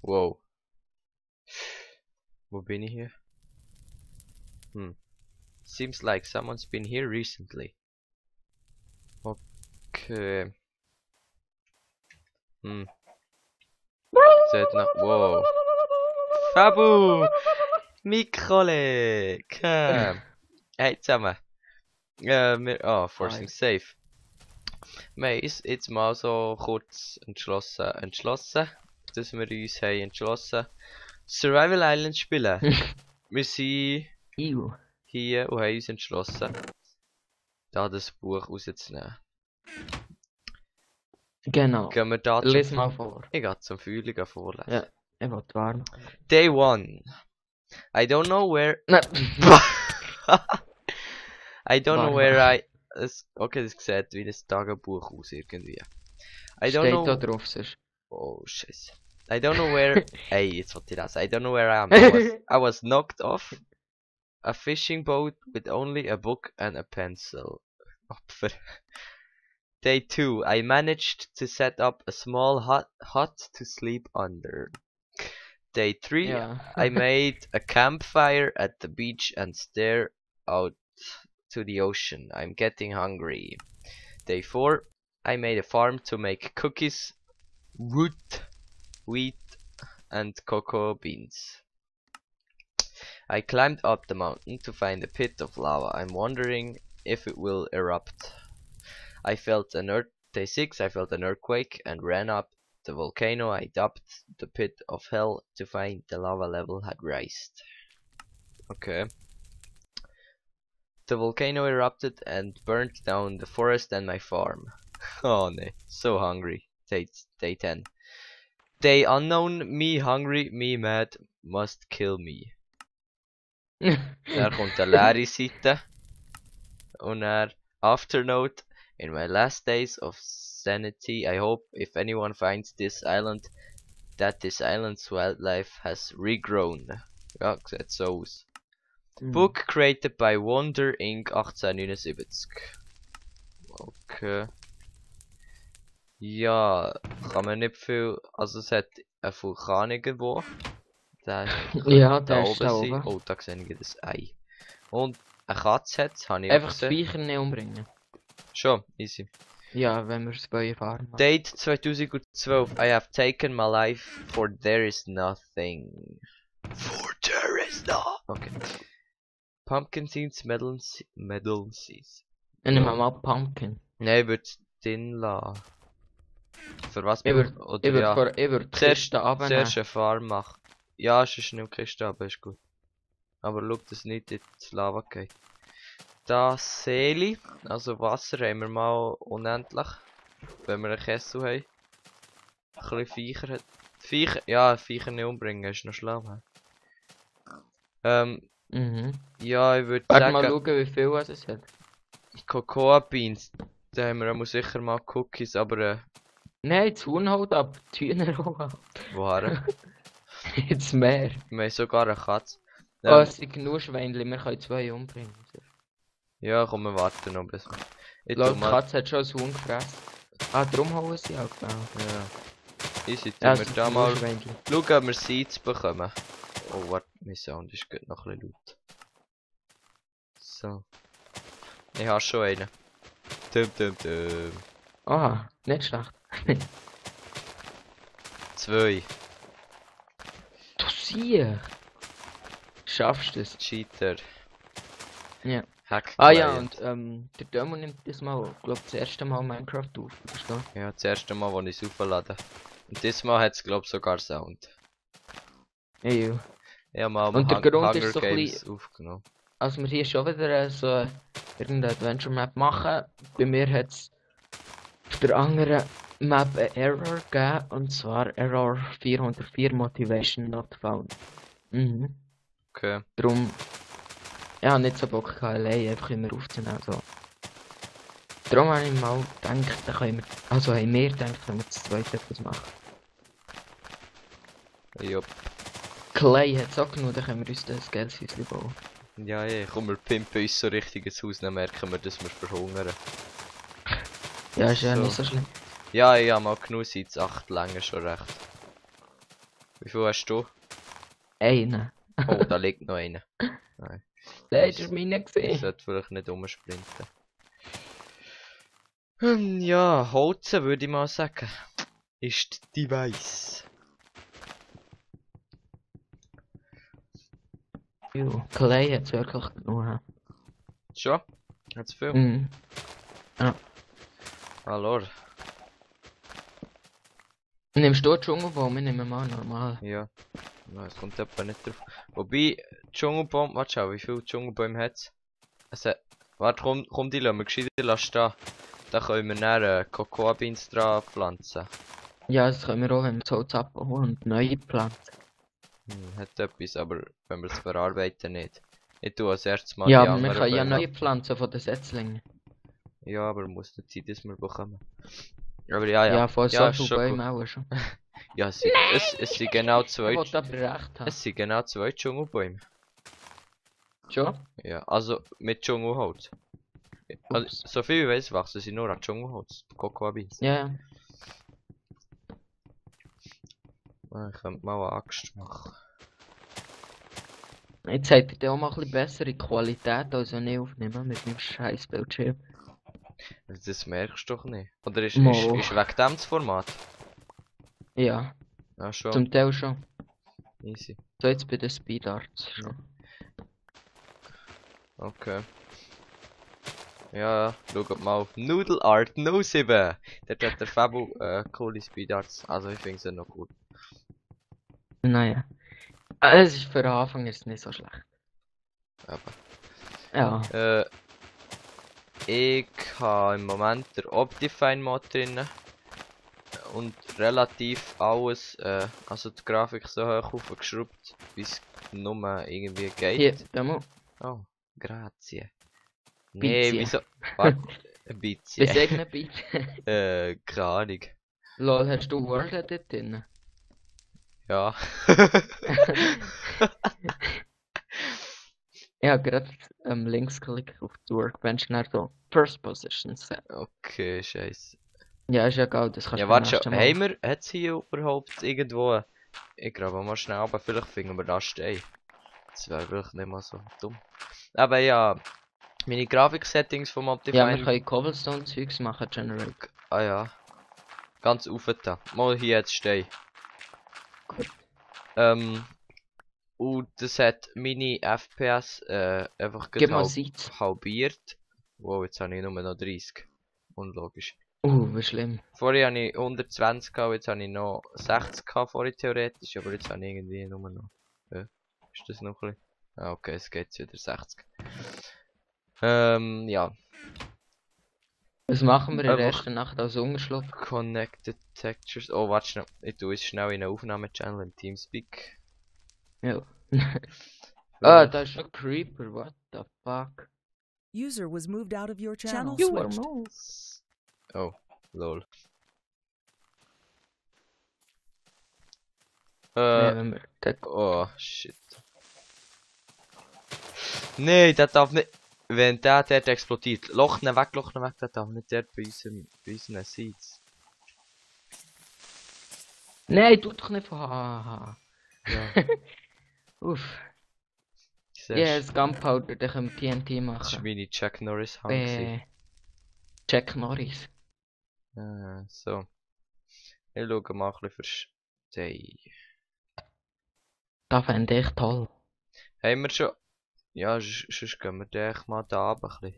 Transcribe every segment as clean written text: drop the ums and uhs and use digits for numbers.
Wow. Wo bin ich hier? Seems like someone's been here recently. Okay. Seht noch. Wow. Fabu! Mikrolle! Hey zusammen. Forcing safe. Wir haben uns jetzt mal so kurz entschlossen, dass wir uns haben entschlossen, Survival Island spielen. Wir sind hier und haben uns entschlossen, da das Buch rauszunehmen. Genau. Gehen wir da Lies mal vor. Ich gehe zum Fühligen vorlesen. Ja, ich will warm. Day 1. I don't know where... Nein. I don't know where okay, das sieht wie ein Tagebuch aus irgendwie. I don't Steht know... da drauf, sonst. Oh, scheiße. I don't know where... Hey, jetzt wollte ich das. I don't know where I am. I was knocked off a fishing boat with only a book and a pencil. Opfer. Day 2. I managed to set up a small hut to sleep under. Day 3. Ja. I made a campfire at the beach and stare out to the ocean. I'm getting hungry. Day 4. I made a farm to make cookies, wood, wheat, and cocoa beans. I climbed up the mountain to find a pit of lava. I'm wondering if it will erupt. I felt Day 6. I felt an earthquake and ran up the volcano. I dumped the pit of hell to find the lava level had risen. Okay. The volcano erupted and burnt down the forest and my farm. Oh no, so hungry. Day 10. Day unknown, me hungry, me mad, must kill me. Daar kommt eine leere Seite. Und afternote. In my last days of sanity, I hope if anyone finds this island, that this island's wildlife has regrown. Ja, sieht so aus. Book created by Wonder Inc. 1879. Okay. Ja, kann man nicht viel. Also es hat einen Vulkan irgendwo. Der Ja, da der ist da sein. oben. Oh, da sehe ich das Ei. Und eine Katze hat, habe ich Einfach auch das gesehen. Speicher nicht umbringen. Schon, easy. Ja, wenn wir das Feuer fahren. Date 2012. I have taken my life for there is nothing. For there is no. Okay. Pumpkin seeds, melon seeds. Ich nehme mal Pumpkin. Nein, ich würde den lassen. Für was? Ich würde die Kiste abnehmen. Zuerst eine Farm machen. Ja, es ist nicht im Kiste, aber ist gut. Aber schau, dass nicht in die Lava geht. Das Seele, also Wasser haben wir mal unendlich. Wenn wir einen Kessel haben. Ein bisschen Viecher. Ja, Viecher nicht umbringen, ist noch schlau. Ja, ich würde sagen... mal schauen, wie viel es hat. Cocoa Beans. Da haben wir sicher mal Cookies, aber... Nein, das Huhn haut ab, die Hühner auch ab. Woher? Jetzt mehr. Wir haben sogar eine Katze. Oh, es sind genug Schweinchen, wir können 2 umbringen. Ja, komm, wir warten noch bis... Die Katze hat schon ein Huhn gefressen. Ah, darum hauen sie auch genau. Ja. Easy, Ja, wir da mal... Schauen, ob wir Seeds bekommen. Oh, warte, mein Sound ist gerade noch ein bisschen laut. So. Ich habe schon einen. Dum. Aha, nicht schlecht. 2. Du siehst. Schaffst du es? Cheater. Ja. Hack Ah ja, Client. und der Demo nimmt das mal, glaube das erste Mal Minecraft auf, verstehst du? Ja, das erste Mal, wo ich es auflade. Und diesmal hat es, glaube ich, sogar Sound. Ja. Ja, mal Und der Grund Hunger ist so ein Games bisschen- aufgenommen. Also wir hier schon wieder so irgendeine Adventure Map machen. Bei mir hat es auf der anderen Map einen Error gegeben, und zwar Error 404 Motivation not found. Okay. Darum, ja, nicht so Bock gehabt, allein einfach immer aufzunehmen. So. Darum habe ich mal gedacht, da können wir, also haben wir gedacht, können wir das zweite etwas machen. Jupp. Clay hat es auch genug, dann können wir uns das Geldhäuschen bauen. Ja, komm, wir pimpen uns so richtig ins Haus, dann merken wir, dass wir verhungern. Ja, ist ja So. nicht so schlimm. Ja, ich habe mal genug Seeds, 8 länger schon recht. Wie Wie viel hast du? Einen. Oh, da liegt noch einer. Nein. Der ist meine Ich gesehen. sollte vielleicht nicht umsprinten. Ja, Holzen würde ich mal sagen. Ist die Weiss. Jo, Clay hat es wirklich genug. Schon? Hat's viel? Mhm. Hallo. Nimmst du Dschungelbaum? Ich nehme mal normal. Ja. Ja, es kommt etwa nicht drauf. Wobei, Dschungelbaum, warte schau, wie viele Dschungelbäume hat's? Warte, komm, die lassen wir gescheiter stehen. Da können wir dann Cocoa Beans dran pflanzen. Ja, das können wir auch, wenn wir das Holz abholen und neue pflanzen. Hat etwas, aber wenn wir es verarbeiten nicht. Ich tue als erstes mal Ja, die aber wir anderen können ja Bäume. neue pflanzen von den Setzlingen. Ja, aber muss nicht sein, dass wir bekommen. Aber ja, ja. Ja, von Ja, so ist vielen schon gut. Bäumen auch schon. Ja, es sind genau Ich zwei. wollte aber recht haben. Es sind genau zwei Dschungelbäume. Schon? Ja, also mit Dschungelholz. Also, Ups. so viel ich weiß, wachsen sie nur an Dschungelholz. Cocoa Beans. Ja, Ich könnte mal eine Axt machen. jetzt habt ihr auch mal ein bisschen bessere Qualität, als wenn ich aufnehme mit meinem scheiß Bildschirm. Das merkst du doch nicht. Oder ist Mo. wegen dem das Format? Ja, Ja, schon. zum Teil schon. Easy. So jetzt bei den Speedarts schon. Okay. Ja, schaut mal auf Noodle Art 07. Dort hat der Fabu coole Speedarts. Also ich finde sie noch gut. Naja. Es ist für den Anfang ist es nicht so schlecht. Aber. Ja. Ich habe im Moment der Optifine Mod drin. Und relativ alles, also die Grafik so hoch aufgeschraubt, bis nur irgendwie geht. Hier, da mal. Oh, grazie. Bizie. Nee, wieso? Warte, ein Wie bisschen. sagt man bitte? Keine Ahnung. Lol, hast du Word dort drin? Ja. Ich habe gerade Linksklick auf die Workbench nach so First Position Set. Okay, scheiße. Ja, ist egal, das kannst Ja, du beim warte nächsten schon, Mal. haben wir, hat's hier überhaupt irgendwo? Ich glaube mal schnell, aber vielleicht finden wir da Stein. Das wäre wirklich nicht mal so dumm. Aber ja, meine Grafik-Settings vom Ja, Optifine. wir können Cobblestone-Zeugs machen, Generate. Ah ja. Ganz auf da. Mal hier jetzt Stein. Gut. Und das hat meine FPS einfach Gib mal gerade Seeds. halbiert. Wow, jetzt habe ich nur noch 30. Unlogisch. Wie schlimm. Vorher hatte ich 120 gehabt, jetzt habe ich noch 60 gehabt, vorher theoretisch, aber jetzt habe ich irgendwie nur noch. Ist das noch ein bisschen? Ah, okay, es geht wieder 60. Ja. Was machen wir in der Einfach ersten Nacht als Unterschlupf? Connected Textures. Oh, warte schnell. Ich tue es schnell in einen Aufnahmechannel im Teamspeak. Ja. Ah, da ist ein Creeper, what the fuck? User was moved out of your channel. You were Switched. moved. Oh, lol. Nee, wenn wir... Oh, shit. Nee, das darf nicht. Wenn der dort explodiert. Loch ihn weg, der darf nicht dort bei unseren Seeds. Nein, tu doch nicht von Haha. Ja. Uff. Siehst du? Ja, das Gunpowder, da können wir TNT Das ist machen. meine Chuck Norris Hand. Jack Norris. So. Ich schaue mal ein bisschen für Stein. Das fände ich toll. Haben wir schon. Ja, sonst gehen wir den mal da runter ein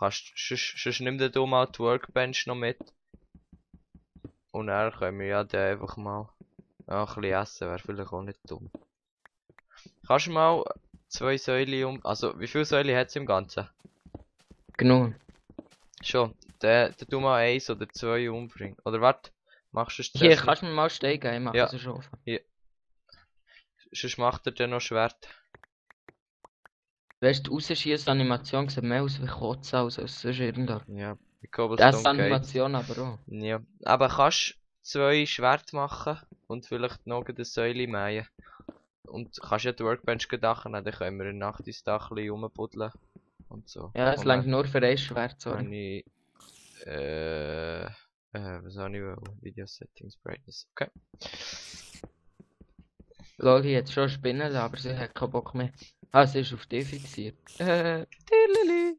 bisschen. Sonst nimm du mal die Workbench noch mit. Und dann können wir ja den einfach mal ein bisschen essen, wäre vielleicht auch nicht dumm. Kannst du mal 2 Säulen also wie viele Säulen hat es im Ganzen? Genug. Schon, dann tu mal 1 oder 2 umbringen. Oder warte, machst du es Hier, zuerst kannst du mir mal Stein geben? Ich mache Ja. es schon. sonst macht er dann noch Schwert. Weißt du, rausschießen Animation sieht mehr aus wie Kotzen als sonst irgendwas. Ja, bei Das Cobblestone ist geht. Animation aber auch. Ja, aber kannst 2 Schwert machen und vielleicht noch eine Säule mähen. Und kannst ja die Workbench gedachen, dann können wir in der Nacht ins Dach ein bisschen rumbuddeln. Und so. Ja, es Und langt dann nur für ein Schwert, sorry. habe ich, was habe ich wollen? Video Settings Brightness, okay. Lol, hier hat schon Spinnen, aber sie hat keinen Bock mehr. Ah, sie ist auf dich fixiert. Tirlili.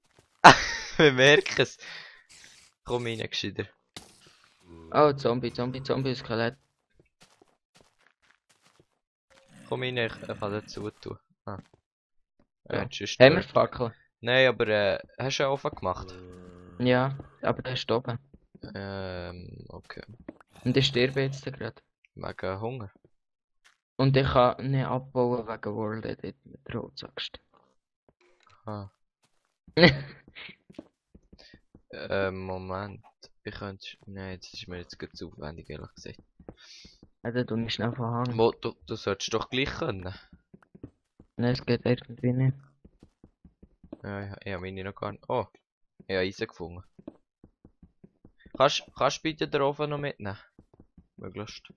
Wir merken es. Komm rein, gescheiter. Oh, Zombie, Skelett. Komm rein, ich kann dazu tun. Ah. Ja. Jetzt ist Haben wir dort. Fackel? Nein, aber hast du einen Ofen gemacht? Ja, aber der ist oben. Okay. Und ich sterbe jetzt gerade. Wegen Hunger. Und ich kann nicht abbauen wegen World Edit mit der Holzaxt. Ah. Moment. Ich könnte. Nein, das ist mir jetzt gerade zu aufwendig, ehrlich gesagt. Ja, dann tue ich schnell verhangen. Mo, du solltest doch gleich können. Nein, es geht irgendwie nicht. Ja, ich habe meine noch gar nicht. Oh, ich habe Eisen gefunden. Kannst du bitte den Ofen noch mitnehmen? Möglichst.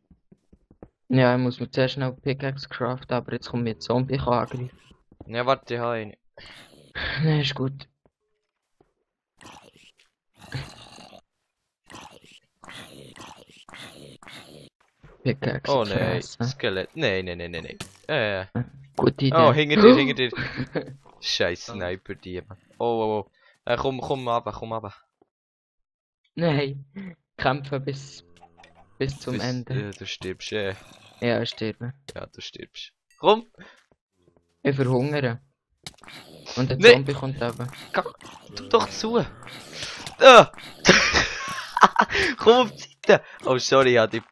Ja, ich muss mir zuerst noch Pickaxe craften, aber jetzt kommt mir ein Zombie angreifen. Ja, warte, ich habe eine. Nein, ist gut. Pickaxe Oh nein, fressen. Skelett. Nein. Gute Idee. Oh, hinter dir. Scheiß Sniper, die Mann. Oh. Komm runter. Nein, kämpfen bis zum Ende. Du stirbst, Ja, ich sterbe. Ja, du stirbst. Komm! Ich verhungere. Und der Nee. Zombie kommt eben. Tu doch zu! Ah. Komm auf die Seite! Oh, sorry, ja, die...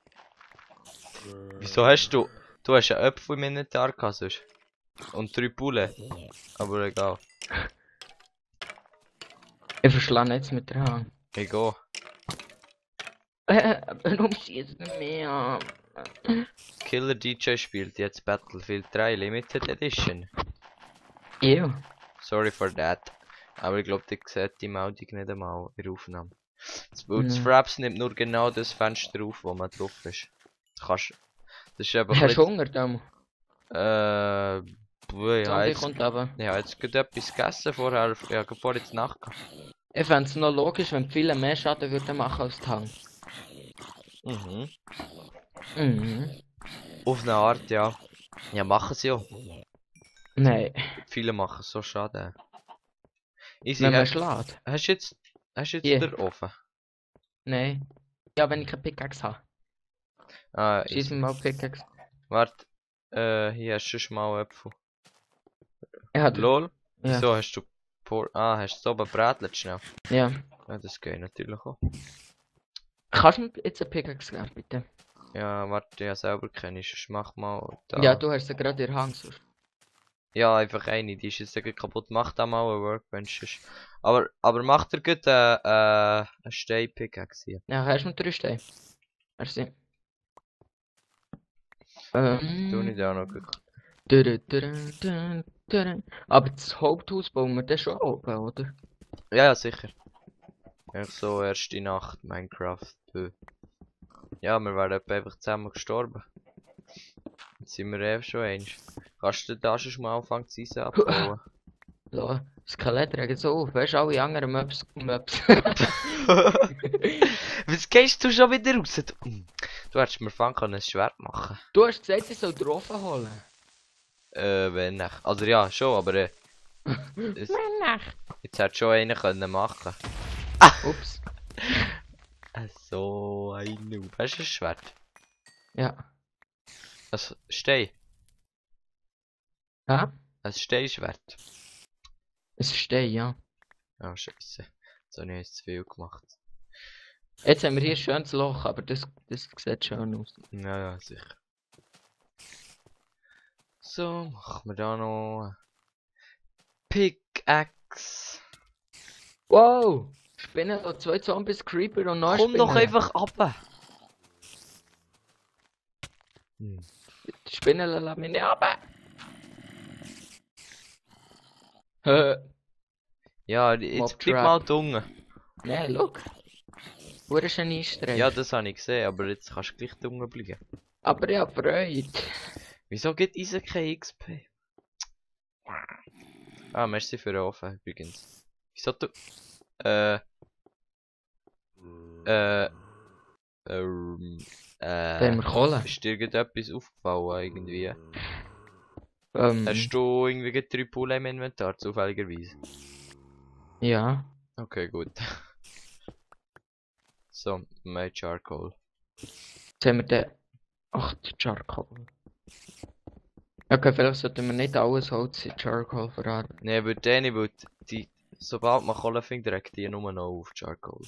Wieso hast du... Du hast einen Apfel im Inventar gehabt, sonst. Und 3 Bullen. Aber egal. Ich verschlage jetzt mit der Hand. Ich gehe. Warum schießt er mich an? Killer DJ spielt jetzt Battlefield 3 Limited Edition. Ew. Sorry for that. Aber ich glaube, die sieht die Meldung nicht einmal in der Aufnahme. Das Nee. Fraps nimmt nur genau das Fenster auf, wo man drauf ist. Das ist eben Hast du Hunger, Damo? ja, Zombie kommt aber. jetzt gerade etwas gegessen vorher. Ja, bevor jetzt Nacht. Ich fände es noch logisch, wenn viele mehr Schaden würden machen als die Hang. Mhm. Mhm. Auf eine Art, ja. Ja, machen sie ja. Nein. Viele machen so Schaden. Easy, Wenn man schlägt. hast du jetzt Hier. den Ofen? Nein. Ja, wenn ich keine Pickaxe habe. Ah, Schieß mir mal Pickaxe. Warte. Hier hast du schon mal Äpfel. Ich hatte. Lol. Ja. Wieso hast du... hast du so gebrätelt schnell? Ja. Ja, das geht natürlich auch. Kannst du mir jetzt eine Pickaxe geben, bitte? Ja, warte, ja selber kenne ich. Sonst mach mal da. Ja, du hast sie gerade in der Hand. Sonst. Ja, einfach eine, die ist jetzt irgendwie kaputt. Mach da mal eine Workbench. Sonst. Aber mach dir gut eine Stein-Pickaxe hier. Ja, hast du mir 3 Steine? Merci. Tu ich da noch gut. Aber das Haupthaus bauen wir dann schon oben, oder? Ja, sicher. Einfach so erste Nacht Minecraft. Ja, wir wären etwa einfach zusammen gestorben. Jetzt sind wir eben schon eins. Kannst du da schon mal anfangen, die Eisen abbauen? Ja, Skelett regen so auf, weißt du, alle anderen Möps. Was gehst du schon wieder raus? Du hättest mir fangen können, ein Schwert machen. Du hast gesagt, ich soll den Ofen holen. Wenn nicht. Also ja, schon, aber jetzt hätte schon einer können machen. Ups. So ein Noob. Hast du ein Schwert? Ja. Ein Stein? Hä? Ein Steinschwert? Es steht, ja. Oh Scheiße. Jetzt habe ich jetzt zu viel gemacht. Jetzt haben wir hier ein schönes Loch, aber das sieht schön aus. Ja, sicher. So, machen wir da noch Pickaxe. Wow! Spinnen da 2 Zombies, Creeper und noch Komm doch Spinnen. einfach ab! Die Spinnen lassen mich nicht runter. Ja, jetzt Mob bleib Trap. mal dunge. Nein, look. Wo ist ein Einstreich? Ja, das habe ich gesehen, aber jetzt kannst du gleich dunge bleiben. Aber ich habe Freude. Wieso gibt Eisen kein XP? Ah, merci für den Ofen übrigens. Wieso du... Da haben wir Kohle. Ist dir irgendetwas aufgefallen irgendwie? Ähm, Hast du irgendwie 3 Pullen im Inventar, zufälligerweise? ja. Okay, gut. So, mein Charcoal. Jetzt haben wir den 8 Charcoal. Okay, vielleicht sollten wir nicht alles Holz in Charcoal verarbeiten. Ne, aber den, weil die, sobald man Kohle findet, regt die nur noch auf Charcoal.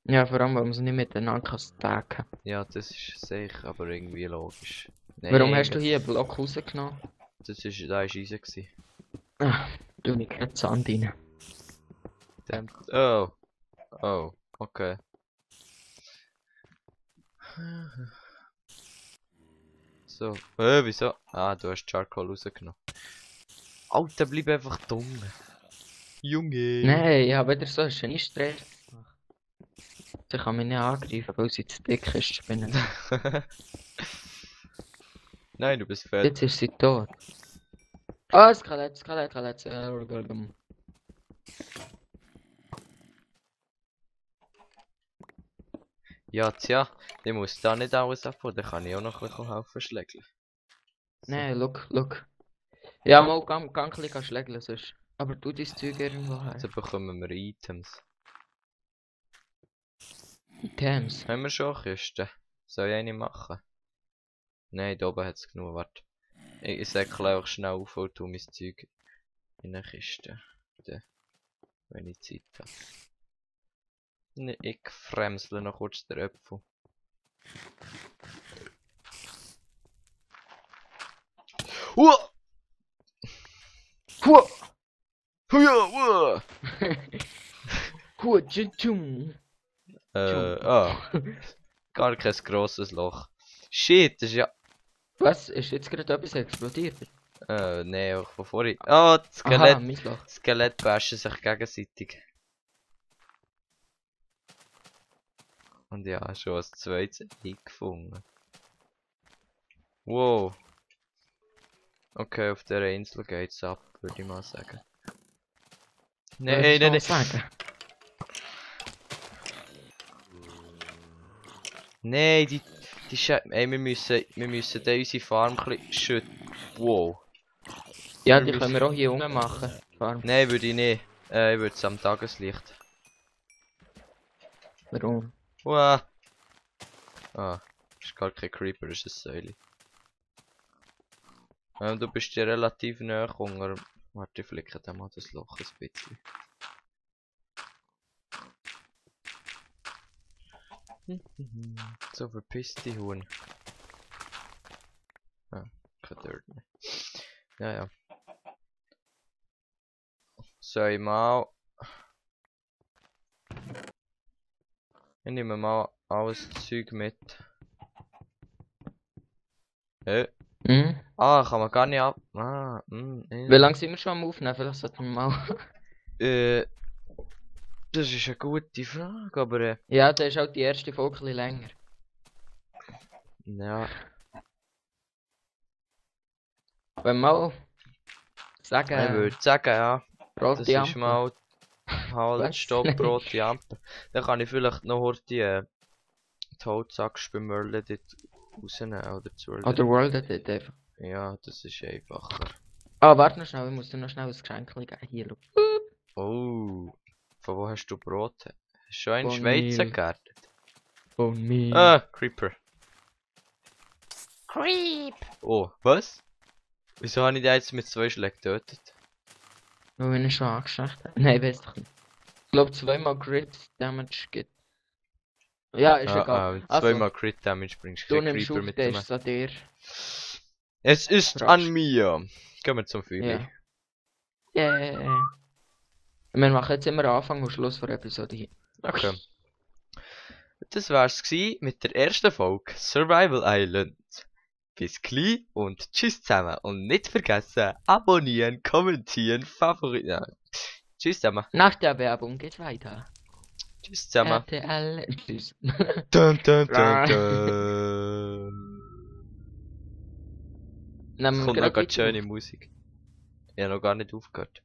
Ja, vor allem, weil man sie nicht miteinander stacken kann. Ja, das ist sicher, aber irgendwie logisch. Nee, Warum hast du hier einen Block rausgenommen? da ist easy gewesen. Ah, du nicht gerade Sand rein. Oh. Oh, okay. So, wieso? Ah, du hast Charcoal rausgenommen. Alter, bleib einfach dumm. Junge. Nein, ja, wieder so, ist ja nicht Stress. Sie kann mich nicht angreifen, weil sie zu dick ist. Ich bin Nein, du bist fett. Jetzt ist sie tot. Ah, Skelett. Ja, tja, ich muss da nicht alles abbauen, dann kann ich auch noch ein bisschen helfen schlägeln. Nein, look. Ja, mal gang ein bisschen schlägeln sonst. Aber tu dein Zeug irgendwo her. So bekommen wir Items. Items. Haben wir schon Kisten? Soll ich eine machen? Nein, da oben hat es genug, warte. Ich säckle auch schnell auf und tu mein Zeug in eine Kiste. Dann, wenn ich Zeit habe. Ne, ich fremsle noch kurz den Apfel. Uah! Huah! Uah! Huah, tschum. Gar kein grosses Loch. Shit, das ist ja... Was? Ist jetzt gerade etwas explodiert? Nee, auch von vorhin. Oh, das Aha, Skelett, mein Loch. Skelett bashen sich gegenseitig. Und ja, schon als zweites gefunden. Wow. Okay, auf der Insel geht's ab, würde ich mal sagen. Nee. Sagen? Nee, die ey, wir müssen dann unsere Farm ein bisschen schütten. Wow. Ja, die können wir auch hier unten machen. Farm. Nein, würde ich nicht. Ich würde es am Tageslicht. Warum? Wow. Ah, ist gar kein Creeper, ist ein Säule. Du bist ja relativ nah unter. Warte, ich flicke dann mal das Loch ein bisschen. So verpiss dich, Huhn. Ah, kein Dirt mehr. Ja. Soll ich mal... Ich nehme mal alles Zeug mit. Hm? Ah, kann man gar nicht ab... Wie lange sind wir schon am Aufnehmen? Vielleicht sollten wir mal... Das ist eine gute Frage, aber... Ja, da ist auch die erste Folge ein bisschen länger. Ja. Wenn wir mal sagen... Ich würde sagen, ja. Das rote ist mal halt Was? Stopp, rote Ampel. Dann kann ich vielleicht noch heute die Holzachs beim Merle dort rausnehmen oder zu Oder World Edit einfach. Ja, das ist einfacher. Ah, warte noch schnell, ich muss dir noch schnell ein Geschenk geben. Hier, schau. Oh, von wo hast du Brot? Hast du schon einen Von Schweizer Mehl. geerntet? Von mir. Ah, Creeper. Creep! Oh, was? Wieso habe ich den jetzt mit 2 Schlägen getötet? Weil ich ihn schon angesteckt habe. Nein, weiß doch nicht. Ich glaube, 2-mal Crit Damage gibt. Ja, ist egal. Zweimal Crit Damage bringst Du keinen nimmst Creeper auf, mit der dem. ist an dir. Es ist Rasch. an mir. Gehen wir zum Fühli. Ja. Yeah. Wir machen jetzt immer Anfang und Schluss der Episode hier. Okay. Das war's gsi mit der ersten Folge Survival Island. Bis gleich und tschüss zusammen. Und nicht vergessen, abonnieren, kommentieren, favorisieren. Tschüss zusammen. Nach der Werbung geht's weiter. Tschüss zusammen. RTL. Tschüss. Es kommt noch ganz schöne Musik. Ich habe noch gar nicht aufgehört.